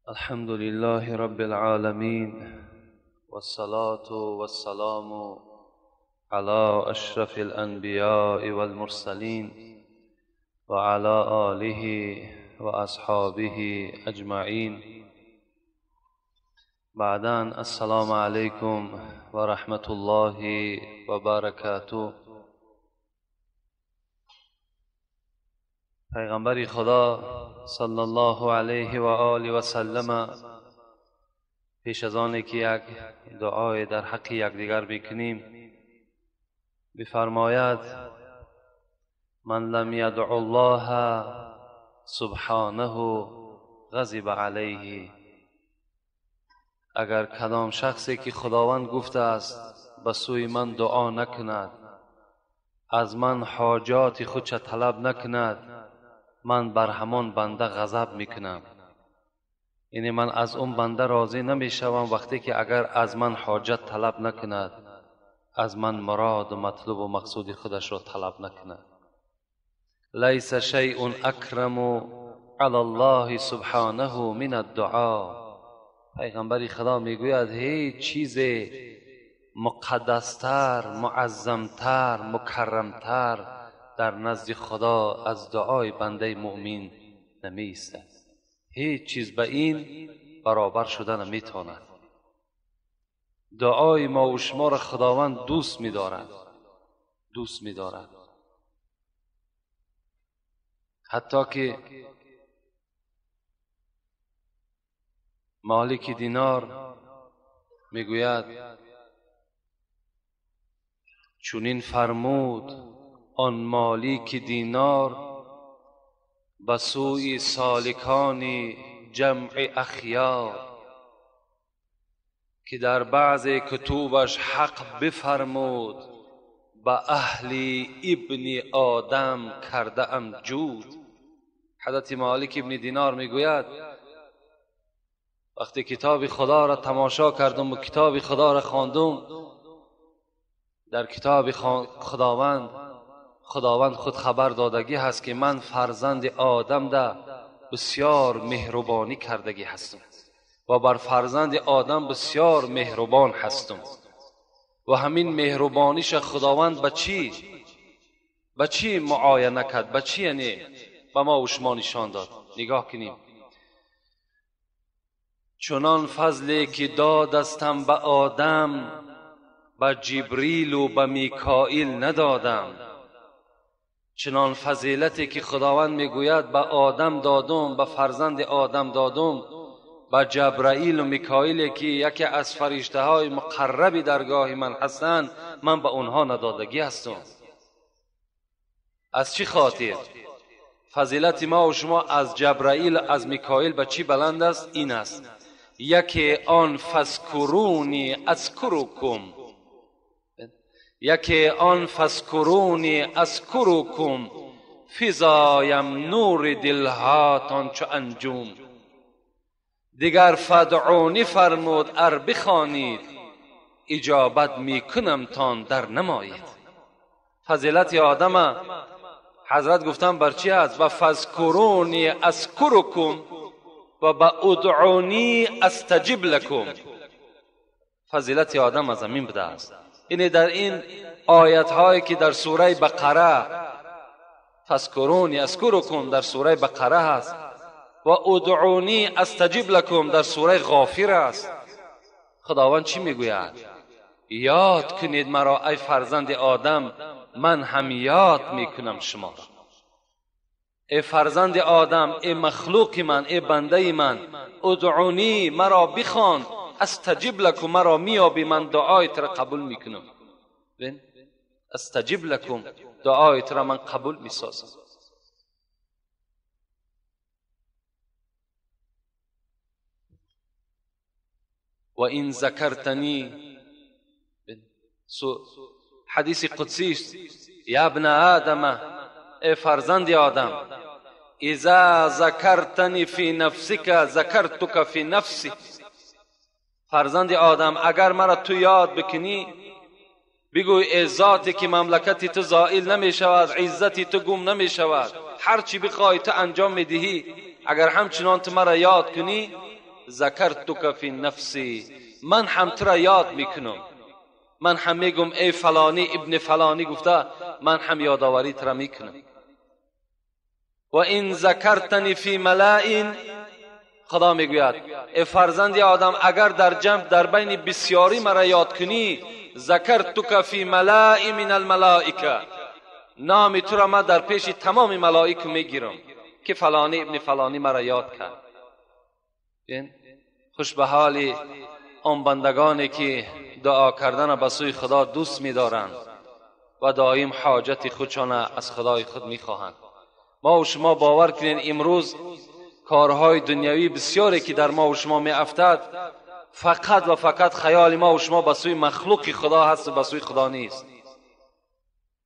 الحمد لله رب العالمين والصلاة والسلام على أشرف الأنبياء والمرسلين وعلى آله وأصحابه أجمعين. بعداً السلام علیکم و رحمت الله و برکاته. پیغمبر خدا صلی الله علیه و آله و سلم پیش از آن که یک دعای در حق یکدیگر بکنیم بفرماید: من لم یدع الله سبحانه غضب علیه. اگر کدام شخصی که خداوند گفته است به سوی من دعا نکند، از من حاجات خودش طلب نکند، من بر همان بنده غضب میکنم. یعنی من از اون بنده راضی نمیشوم وقتی که اگر از من حاجت طلب نکند، از من مراد و مطلوب و مقصود خودش را طلب نکند. لیس شیء اکرم علی الله سبحانه من الدعا. پیغمبر خدا میگوید هیچ چیز مقدستر، معظمتر، مکرمتر در نزد خدا از دعای بنده مؤمن نمی‌ایستد. هیچ چیز به این برابر شده نمیتواند. دعای ما و شما را خداوند دوست می‌دارد، دوست می‌دارد. حتی که مالک دینار میگوید چنین فرمود آن مالک دینار به سوی سالکان جمع اخیار، که در بعض کتوبش حق بفرمود به اهل ابن آدم کرده ام جود. حضرت مالک ابن دینار میگوید وقتی کتاب خدا را تماشا کردم و کتاب خدا را خواندم، در کتاب خداوند خود خبر دادگی هست که من فرزند آدم ده بسیار مهربانی کردگی هستم و بر فرزند آدم بسیار مهربان هستم و همین مهربانیش خداوند به چی معاینه کرد، به چی یعنی به ما و شما نشان داد. نگاه کنیم: چنان فضلی که دادستم به آدم، به جبریل و به میکائیل ندادم. چنان فضیلتی که خداوند میگوید به آدم دادم، به فرزند آدم دادم، به جبرائیل و میکائیل که یکی از فرشته های مقرب درگاه من هستند، من به اونها ندادگی هستم. از چی خاطر؟ فضیلت ما و شما از جبرائیل از میکائیل به چی بلند است؟ این است: یکی آن فذکرونی اذکرکم، یکی آن فذکرونی اذکرکم فضایم نور دلهاتان چو انجوم. دیگر فدعونی فرمود ار بخوانید اجابت میکنم تان در نمایید. فضیلت آدم حضرت گفتن بر چی است؟ و فذکرونی اذکرکم و به ادعونی استجب لکم. فضیلت آدم از همین بوده است. اینه در این آیت هایی که در سوره بقره فذکرونی اذکرکم در سوره بقره هست و ادعونی استجب لکم در سوره غافر است. خداوند چی میگوید؟ یاد کنید مرا ای فرزند آدم، من هم یاد میکنم شما را. ای فرزند آدم، ای مخلوق من، ای بنده من، ادعونی مرا بخوان، استجب لکم مرا میابی، من دعایت را قبول میکنم. استجب لکم، دعایت را من قبول میسازم. و این ذکرتنی، حدیث قدسی است: یا ابن آدم، ای فرزند آدم، اذا ذکرتنی فی نفسک ذکرتک فی نفسی. فرزند آدم اگر مرا تو یاد بکنی، بگوی ای ذاتی که مملکتی تو زائل نمی شود، عزتی تو گم نمی شود، هر چی بخوای تو انجام میدهی، اگر همچنان تو مرا یاد کنی، ذکرتک فی نفسی، من هم تو را یاد میکنم، من هم میگم ای فلانی ابن فلانی گفته من هم یادآوری تو را میکنم. و این ذکرتنی فی ملائ، خدا میگوید ای فرزند آدم اگر در جمع در بین بسیاری مرا یاد کنی، ذکرتک فی ملائ من الملائکه، نام تو را من در پیش تمام ملائک میگیرم که فلانی ابن فلانی مرا یاد کرد. خوش به حال آن بندگانی که دعا کردن به سوی خدا دوست می‌دارند و دائم حاجت خودشان از خدای خود می‌خواهند. ما و شما باور کنین امروز کارهای دنیوی بسیاری که در ما و شما می‌افتد فقط و فقط خیال ما و شما به سوی مخلوق خدا هست و به سوی خدا نیست.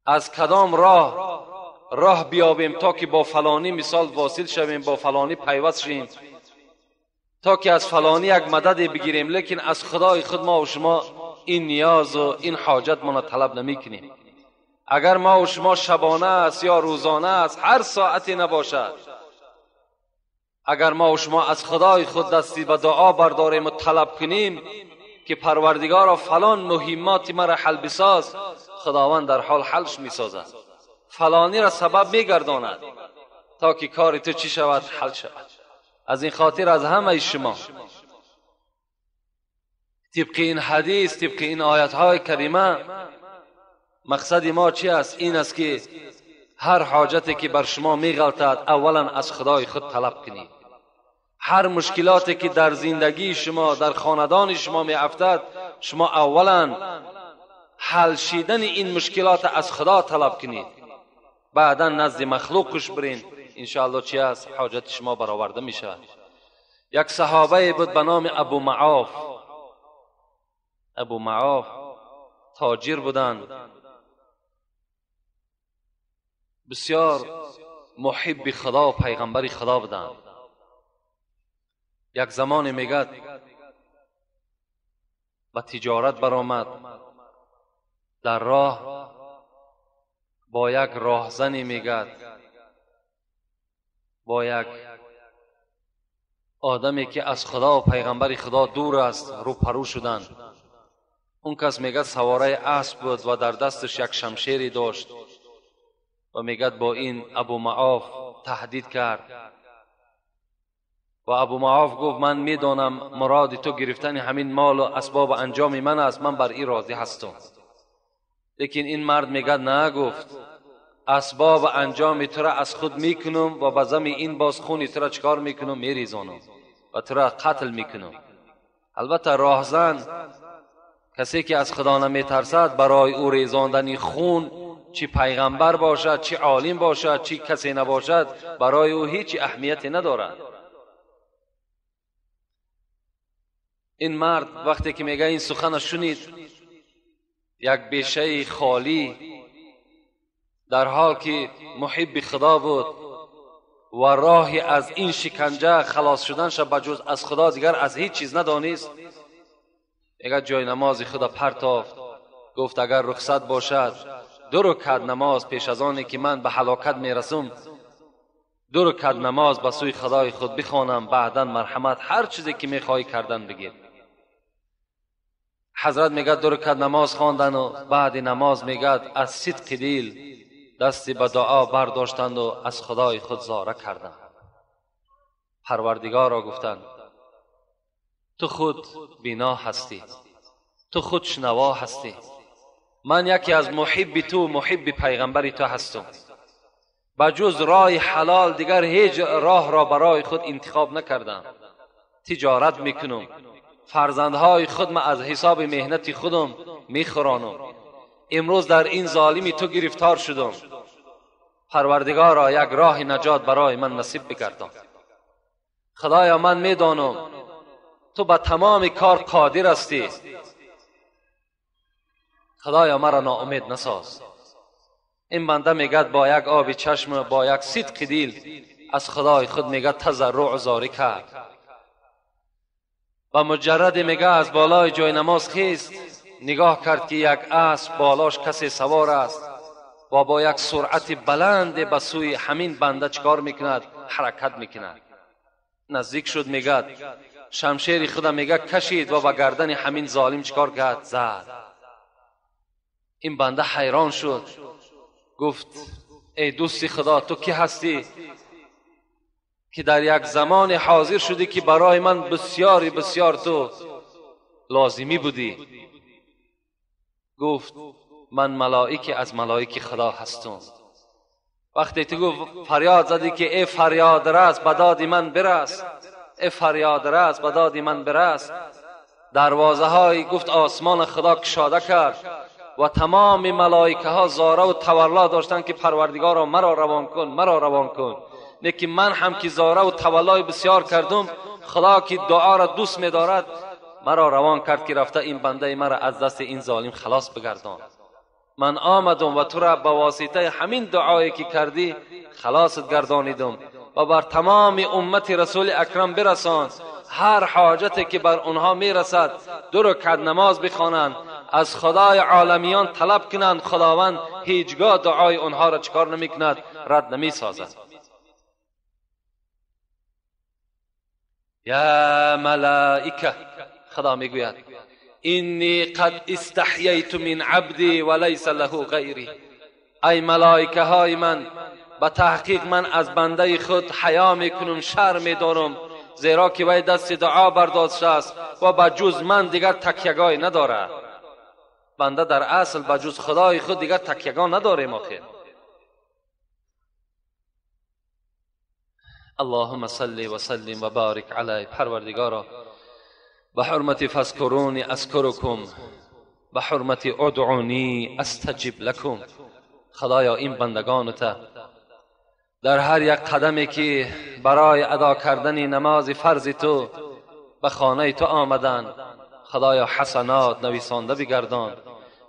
از کدام راه بیابیم تا که با فلانی مثال واصل شویم، با فلانی پیوست شویم، تا که از فلانی یک مدد بگیریم، لیکن از خدای خود ما و شما این نیاز و این حاجت ما طلب نمی کنیم. اگر ما و شما شبانه است یا روزانه است، هر ساعتی نباشد، اگر ما و شما از خدای خود دستی به دعا برداریم و طلب کنیم که پروردگارا فلان مهمات مرا حل بساز، خداوند در حال حلش میسازد، فلانی را سبب میگرداند تا که کار تو چی شود؟ حل شود. از این خاطر از همه شما طبق این حدیث، طبق این آیت های کریمه، مقصد ما چی است؟ این است که هر حاجتی که بر شما میغلطد اولا از خدای خود طلب کنید. هر مشکلاتی که در زندگی شما، در خاندان شما میافتد، شما اولا حل شدن این مشکلات از خدا طلب کنید، بعدا نزد مخلوقش برین، انشاءالله چی است؟ حاجت شما برآورده می شود. یک صحابه بود به نام ابو معاف. ابو معاف تاجر بودند، بسیار محب خدا و پیغمبر خدا بودند. یک زمان میگد به تجارت برآمد، در راه با یک راهزنی میگد، با یک آدمی که از خدا و پیغمبر خدا دور است روپرو شدند. اون کس میگد سواره اسب بود و در دستش یک شمشیری داشت و میگد با این ابو معاف تهدید کرد و ابو معاف گفت من میدانم مراد تو گرفتن همین مال و اسباب انجام من است، من بر این راضی هستم. لیکن این مرد میگد نه، گفت اسباب انجام تو را از خود میکنم و به زم این باز خونی تو را چکار میکنم؟ میریزانم و تو را قتل میکنم. البته راهزن کسی که از خدا نمیترسد برای او ریزاندن خون، چی پیغمبر باشد، چی عالم باشد، چی کسی نباشد، برای او هیچ اهمیتی ندارد. این مرد وقتی که میگه این سخن شنید، یک بیشه خالی، در حال که محب خدا بود و راهی از این شکنجه خلاص شدنش بجز از خدا دیگر از هیچ چیز ندانست، میگه جای نماز خدا پرتافت، گفت اگر رخصت باشد 2 رکعت نماز پیش از آنی که من به هلاکت میرسم، 2 رکعت نماز به سوی خدای خود بخوانم، بعدا مرحمت هر چیزی که میخواهی کردن بگیر. حضرت میگه 2 رکعت نماز خواندن و بعد نماز میگه از صدق دل دستی به دعا برداشتند و از خدای خود زاره کردند. پروردگار را گفتند تو خود بینا هستی، تو خود شنوا هستی، من یکی از محب تو، محب پیغمبر تو هستم، بجز راه حلال دیگر هیچ راه را برای خود انتخاب نکردم. تجارت میکنم، فرزندهای خود من از حساب مهنت خودم میخورانم، امروز در این ظالمی تو گرفتار شدم، پروردگارا یک راه نجات برای من نصیب بگردان. خدایا من میدانم تو به تمام کار قادر هستی، خدایا مرا ناامید نساز. این بنده میگد با یک آب چشم، با یک صدق دل از خدای خود میگد تضرع زاری کرد و مجرد میگه از بالای جای نماز خیست، نگاه کرد که یک اسب بالاش کسی سوار است و با یک سرعت بلند به سوی همین بنده چکار میکند؟ حرکت میکند. نزدیک شد، میگد شمشیر خدا میگه کشید و به گردن همین ظالم چکار کرد؟ زد. این بنده حیران شد، گفت ای دوستی خدا، تو کی هستی که در یک زمان حاضر شدی که برای من بسیاری بسیار تو لازمی بودی؟ گفت من ملائک از ملائک خدا هستم. وقتی تو گفت فریاد زدی که ای فریاد رس به داد من برس، ای فریاد رس به داد من برس، دروازه های گفت آسمان خدا کشاده کرد و تمام ملائکه ها زاره و تولا داشتند که پروردگارا مرا روان کن، مرا روان کن. لیکن من هم که زاره و تولای بسیار کردم، خدا که دعا را دوست می‌دارد مرا روان کرد که رفته این بنده مرا از دست این ظالم خلاص بگردان. من آمدم و تو را به واسطه همین دعایی که کردی خلاصت گردانیدم و بر تمام امت رسول اکرم برسان. هر حاجتی که بر آنها میرسد 2 رکعت نماز بخوانند، از خدای عالمیان طلب کنند، خداوند هیچگاه دعای آنها را چکار نمیکند؟ رد نمیسازد. یا ملائکه، خدا میگوید اینی قد استحییت من عبدی ولیس له غیری. ای ملائکه های من، به تحقیق من از بنده خود حیا میکنم، شرم میدارم، زیرا که وی دست دعا برداشته است و به جز من دیگر تکیه‌گاهی ندارد. بنده در اصل به جز خدای خود دیگر تکیه‌گاه نداریم آخر. اللهم صل و سلم و بارک علی. پروردگارا، به حرمت فاذکرونی اذکرکم، به حرمت ادعونی استجب لکم. خدایا این بندگانت در هر یک قدمی که برای ادا کردن نماز فرض تو به خانه تو آمدند، خدایا حسنات نویسانده بگردان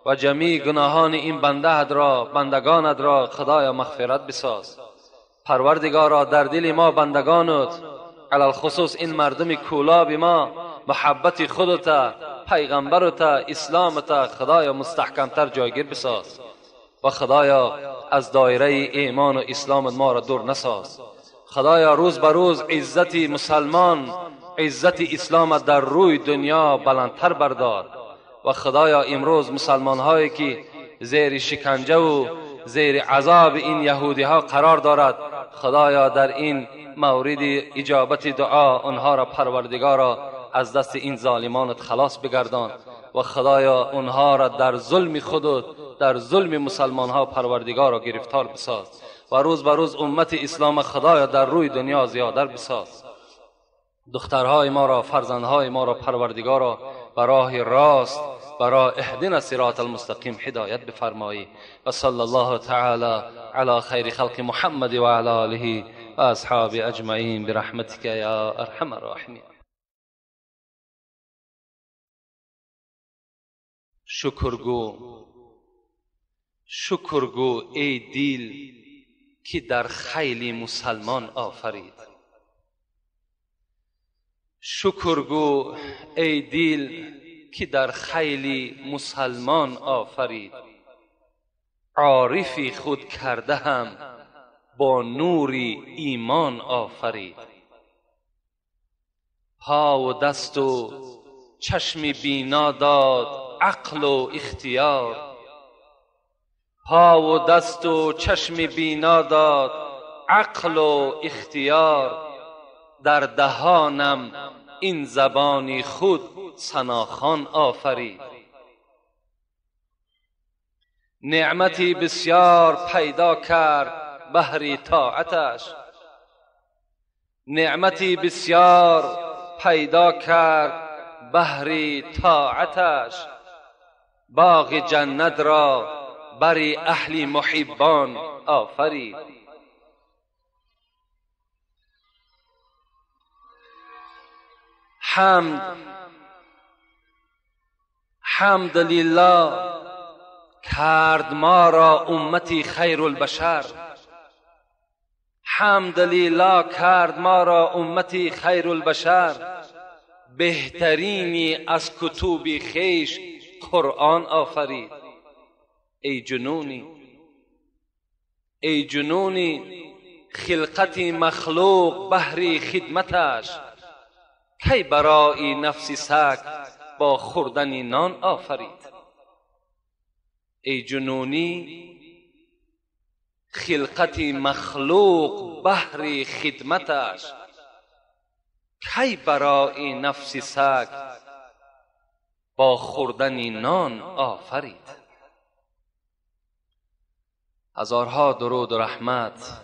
و جمیع گناهان این بنده را، بندگانت را خدایا مغفرت بساز. پروردگارا در دل ما بندگانت، علی الخصوص این مردم کولاب ما، محبت خودت، پیغمبرت، اسلامت خدایا مستحکمتر جایگیر بساز و خدایا از دایره ایمان و اسلام ما را دور نساز. خدایا روز به روز عزت مسلمان، عزت اسلام در روی دنیا بلندتر بردار و خدایا امروز مسلمان هایی که زیر شکنجه و زیر عذاب این یهودی ها قرار دارد، خدایا در این مورد اجابت دعا آنها را پروردگارا از دست این ظالمانت خلاص بگردان و خدایا آنها را در ظلم خودت، در ظلم مسلمان ها پروردگارا گرفتار بساز و روز به روز امت اسلام خدایا در روی دنیا زیادر بساز. دخترهای ما را، فرزندهای ما را پروردگارا به راه راست، برای اهدنا صراط المستقیم هدایت بفرمایی. و صلی الله تعالی علی خیر خلق محمد و علی آله و اصحاب اجمعین برحمتک یا ارحم الراحمین. شکرگو، شکرگو ای دل که در خیلی مسلمان آفرید. شکرگو ای دل که در خیلی مسلمان آفرید. عارفی خود کرده هم با نور ایمان آفرید. پا و دست و چشم بینا داد عقل و اختیار. پا و دست و چشم بینا داد عقل و اختیار. در دهانم این زبانی خود ثناخوان آفرید. نعمتی بسیار پیدا کرد بهر طاعتش. نعمتی بسیار پیدا کرد بهر طاعتش. باغ جنت را بر اهل محبان آفرید. حمد، حمد لله کرد ما را امتی خیر البشر. حمد لله کرد ما را امتی خیر البشر. بهترینی از کتب خویش قرآن آفرید. ای جنونی، ای جنونی، خلقت مخلوق بهر خدمتش. کی برای نفس سگ با خوردن نان آفرید؟ ای جنونی خلقت مخلوق بهر خدمتش، کی برای نفس سگ با خوردن نان آفرید؟ هزارها درود و رحمت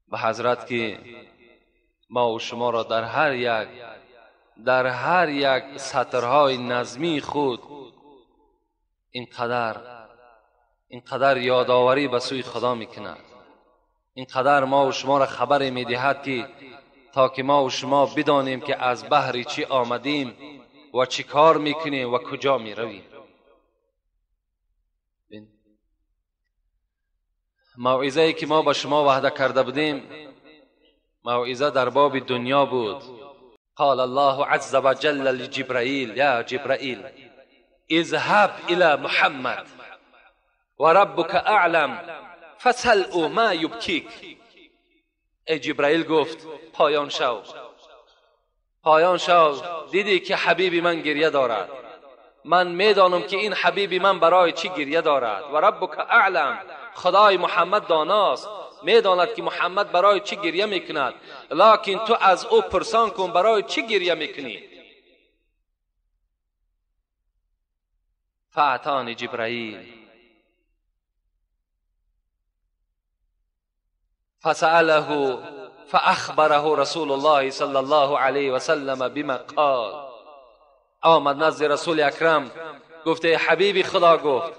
به حضرت که ما و شما را در هر یک سطرهای نظمی خود اینقدر یادآوری به سوی خدا میکند، اینقدر ما و شما را خبر میدهد که تا که ما و شما بدانیم که از بحر چی آمدیم و چی کار میکنیم و کجا میرویم. موعظه که ما با شما وعده کرده بودیم موعظه در باب دنیا بود. قال الله عز وجل لجبرائیل یا جبرائیل اذهب الى محمد وربك اعلم فسأل ما یبکیک. ای جبرائیل گفت پایان شو، پایان شو، دیدی که حبیب من گریه دارد، من میدانم که این حبیب من برای چی گریه دارد. و ربک اعلم، خدای محمد داناست، میداند که محمد برای چی گریه میکند، لکن تو از او پرسان کن برای چی گریه میکنی. فاعطانی جبرائیل فسأله فأخبره رسول الله صلی الله علیه وسلم بما قال. آمد نزد رسول اکرم، گفته حبیب خدا گفت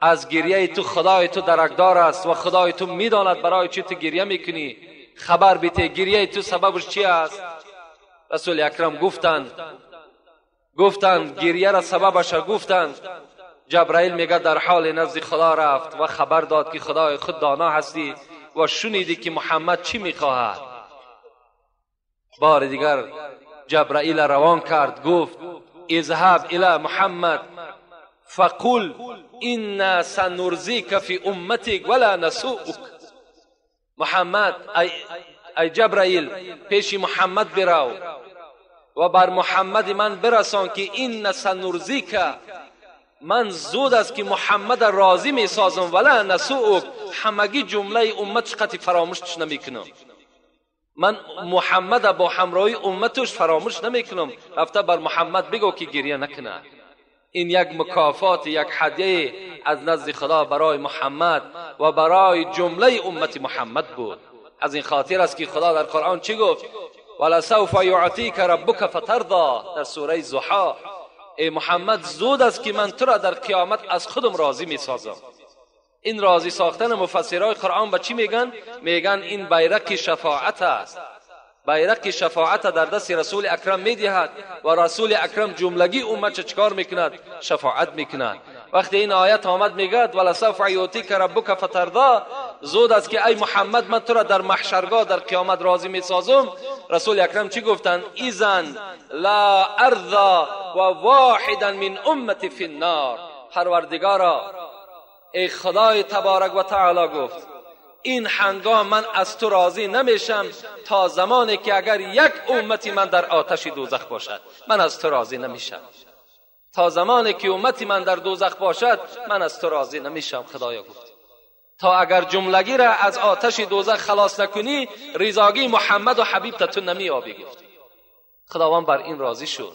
از گریه تو خدای تو درکدار است و خدای تو میداند برای چی تو گریه میکنی، خبر بیته گریه تو سببش چی است؟ رسول اکرم گفتند گریه را سببش گفتند. جبرائیل میگه در حال نزد خدا رفت و خبر داد که خدای خود دانا هستی و شنیدی که محمد چی میخواهد. بار دیگر جبرائیل روان کرد، گفت اذهب الى محمد فقل انا سنرزیک فی امتک ولا نسوءک. محمد ای جبرائیل پیش محمد برو و بر محمد من برسان که این سنرزیک، من زود است که محمد راضی می سازم، ولا نسوءک، همگی جمله امتش قطعی فراموشش نمی کنم، من محمد با همراهی امتش فراموش نمی کنم. رفته بر محمد بگو که گریه نکنه. این یک مکافات، یک هدیه از نزد خدا برای محمد و برای جمله امت محمد بود. از این خاطر است که خدا در قرآن چی گفت؟ ولسوف یعطیک ربک فترضی، در سوره ضحی. ای محمد زود است که من تو را در قیامت از خودم راضی می سازم. این راضی ساختن مفسرای قرآن به چی میگن؟ میگن این بیرق شفاعت است. بیرق شفاعت در دست رسول اکرم میدهد و رسول اکرم جملگی امت چکار میکند؟ شفاعت میکند. وقتی این آیت آمد میگد ولسوف یعطیک ربک فترضی، زود است که ای محمد من تو را در محشرگاه در قیامت راضی میسازم. رسول اکرم چی گفتند؟ اذن لا ارضی و واحدا من امتی فی النار. پروردگارا، ای خدای تبارک و تعالی گفت این هنگام من از تو راضی نمیشم تا زمانی که اگر یک امتی من در آتش دوزخ باشد، من از تو راضی نمیشم. تا زمانی که امتی من در دوزخ باشد من از تو راضی نمیشم. خدایا گفت تا اگر جملگی را از آتش دوزخ خلاص نکنی رضاگی محمد و حبیب تا تو نمیابی. گفت خداوند بر این راضی شد.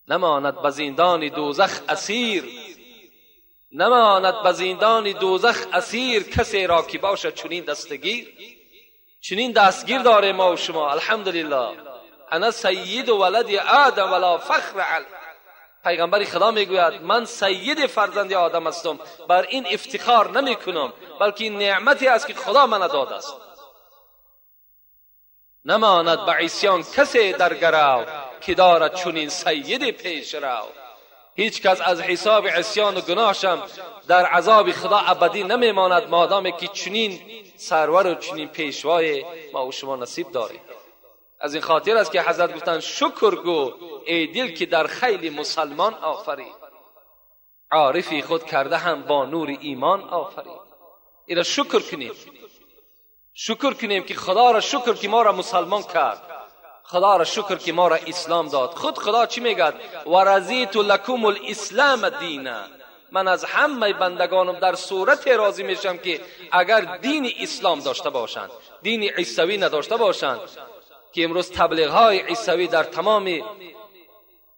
نماند به زندان دوزخ اسیر، نماند به زندان دوزخ اسیر، کسی را که باشد چنین دستگیر. چنین دستگیر داره ما و شما الحمدلله. انا سید ولد آدم ولا فخر علی. پیغمبر خدا میگوید من سید فرزند آدم هستم، بر این افتخار نمی کنم، بلکه این نعمتی است که خدا من داده است. نماند به عصیان کسی در گرو، که دارد چنین سید پیش رو. هیچ کس از حساب عصیان و گناهشم در عذاب خدا ابدی نمیماند مادام که چنین سرور و چنین پیشوای ما و شما نصیب داریم. از این خاطر است که حضرت گفتند شکر گو ای دل که در خیل مسلمان آفرید، عارفی خود کرده هم با نور ایمان آفرید. اینا شکر کنیم، شکر کنیم که خدا را شکر که ما را مسلمان کرد. خدا را شکر که ما را اسلام داد. خود خدا چی میگد؟ و رضیت لکم الاسلام دینا. من از همه بندگانم در صورت راضی میشم که اگر دین اسلام داشته باشند، دین عیسوی نداشته باشند، که امروز تبلیغ های عیسوی در تمام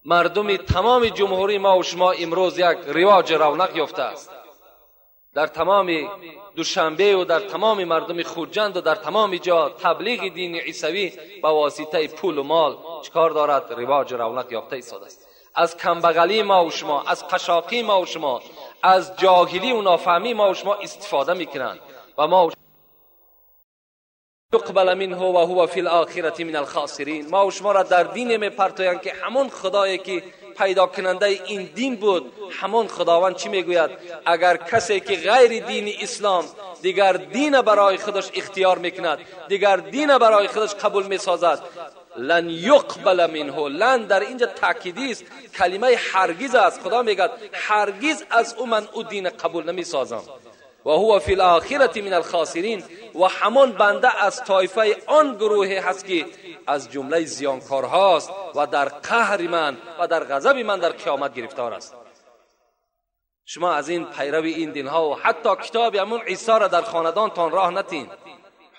مردم تمام جمهوری ما و شما امروز یک رواج رونق یافته است. در تمام دوشنبه و در تمام مردم خرجند و در تمام جا تبلیغ دین عیسوی با واسطه پول و مال چکار دارد؟ رواج رونق یافته ایستاده است. از کمبغلی ما و شما، از قشاقی ما و شما، از جاهلی و نافهمی ما و شما استفاده میکنند و ما یقبل منه و هو فی الاخرة من الخاسرین. ما و شما را در دین میپرتویند که همون خدایی که پیدا کننده این دین بود، همون خداوند چی میگوید؟ اگر کسی که غیر دین اسلام دیگر دین برای خودش اختیار میکند، دیگر دین برای خودش قبول میسازد، لن یقبل منه. لن در اینجا تاکیدی است، کلمه هرگز است. خدا میگد هرگز از او من او دین قبول نمیسازم. و هو فی الاخرة من الخاسرین. و همان بنده از طایفه آن گروه هست که از جمله زیانکارهاست و در قهر من و در غضب من در قیامت گرفتار است. شما از این پیرو این دینها و حتی کتاب همون عیسی را در خاندانتان راه نتین.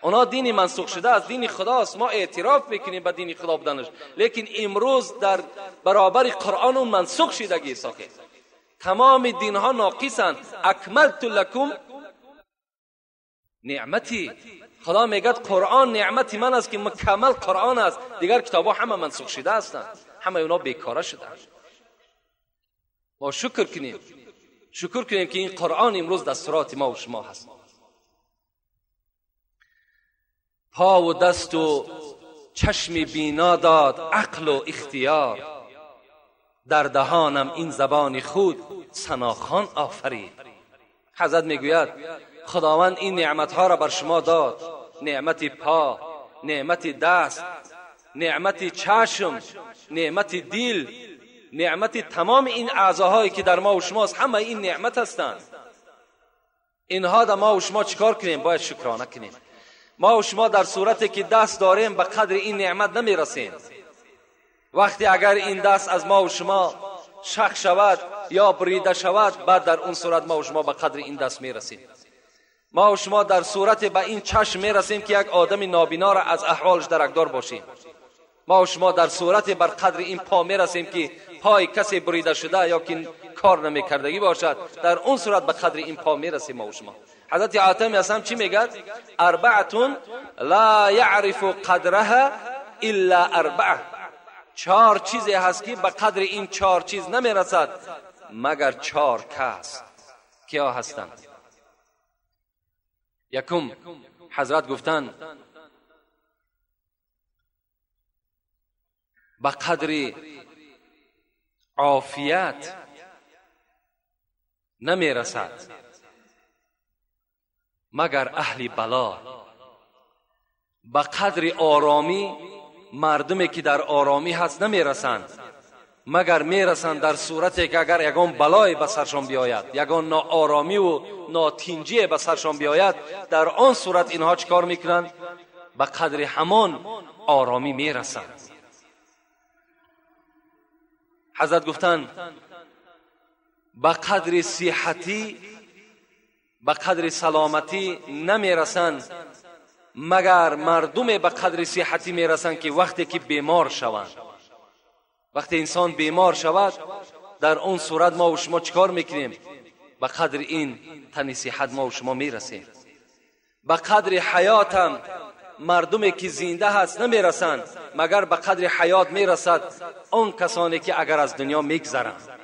اونا دینی منسوخ شده از دین خداست، ما اعتراف میکنیم به دین خدا بودنش، لیکن امروز در برابر قرآن اون منسوخ شدگی ساکت. تمام دینها ناقصند. اکملت لکم نعمتی. خدا میگد قرآن نعمتی من است که مکمل قرآن است، دیگر کتابها همه منسوخ شده هستند، همه اونا بیکاره شدند. ما شکر کنیم، شکر کنیم که این قرآن امروز دستورات ما و شما هست. پا و دست و چشم بینا داد عقل و اختیار، در دهانم این زبان خود ثناخوان آفرید. حضرت میگوید خداوند این نعمتها را بر شما داد، نعمت پا، نعمت دست، نعمت چشم، نعمت دل، نعمت تمام این اعضاهایی که در ما و شماست، همه این نعمت هستند. اینها در ما و شما چیکار کنیم؟ باید شکرانه کنیم. ما و شما در صورتی که دست داریم به قدر این نعمت نمیرسیم. وقتی اگر این دست از ما و شما شق شود یا بریده شود، بعد در اون صورت ما و شما به قدر این دست میرسیم. ما و شما در صورت به این چشم میرسیم که یک آدم نابینا را از احوالش درکدار باشیم. ما و شما در صورت بر قدر این پا میرسیم که پای کسی بریده شده یا که کار نمیکردگی باشد، در اون صورت به قدر این پا میرسیم ما و شما. حضرت حاتم اسلام چی میگد؟ اربعتون لا یعرف قدرها الا اربعه. چهار چیزی هست که به قدر این چهار چیز نمیرسد مگر چهار کس. کیا هستند؟ یکم، حضرت گفتند به قدر عافیت نمیرسد مگر اهل بلا. به قدر آرامی مردمی که در آرامی هست نمیرسند، مگر میرسند در صورتی که اگر یگان بلای به سرشان بیاید، یگان ناآرامی و ناتینجی به سرشان بیاید، در آن صورت اینها چیکار میکنند؟ به قدر همان آرامی میرسند. حضرت گفتند به قدر صحتی، به قدر سلامتی نمیرسند مگر مردم به قدر صحتی میرسند که وقتی که بیمار شوند. وقتی انسان بیمار شود، در اون صورت ما و شما چیکار میکنیم؟ به قدر این تن صحت ما و شما میرسیم. به قدر حیاتم مردمی که زنده هست نمیرسند، مگر به قدر حیات میرسد آن کسانی که اگر از دنیا میگذرند.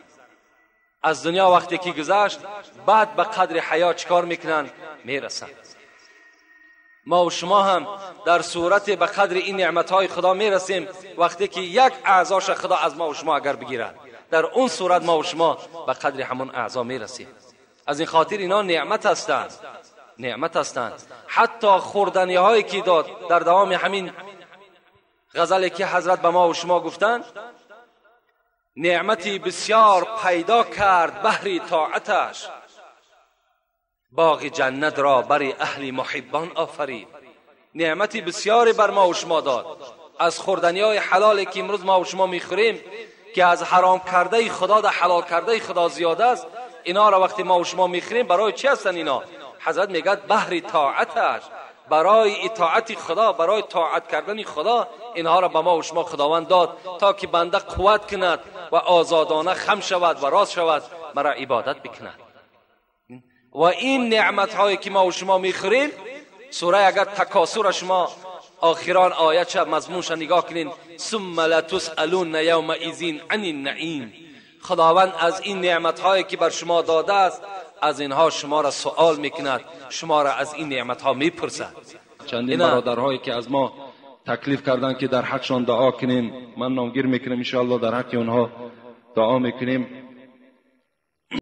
از دنیا وقتی که گذشت، بعد به قدر حیات چیکار میکنند؟ میرسند. ما و شما هم در صورت به قدر این نعمتهای خدا میرسیم وقتی که یک اعضاش خدا از ما و شما اگر بگیرد، در اون صورت ما و شما به قدر همون اعضا میرسیم. از این خاطر اینا نعمت هستند، نعمت هستند. حتی خوردنی هایی که داد در دوام همین غزلی که حضرت به ما و شما گفتند، نعمتی بسیار پیدا کرد بهر طاعتش، باغ جنت را برای اهل محبان آفرید. نعمتی بسیاری بر ما و شما داد. از خوردنی های حلالی که امروز ما و شما میخوریم که از حرام کرده خدا در حلال کرده خدا زیاد است، اینا را وقتی ما و شما میخوریم برای چی هستن اینا؟ حضرت میگه بهر طاعتش، برای اطاعت خدا، برای طاعت کردن خدا اینها را به ما و شما خداوند داد تا که بنده قوت کند و آزادانه خم شود و راست شود، مرا عبادت بکند. و این نعمت هایی که ما و شما میخوریم، سوره اگر تکاثر شما آخران آیت شب مضمونش نگاه کنین، ثم لتسألون یومئذ عن النعیم، خداوند از این نعمت هایی که بر شما داده است از اینها شما را سوال میکند، شما را از این نعمت ها میپرسد. چندین برادرهایی که از ما تکلیف کردند که در حقشان دعا کنیم، من نامگیر میکنم انشاءالله در حق اونها دعا میکنیم.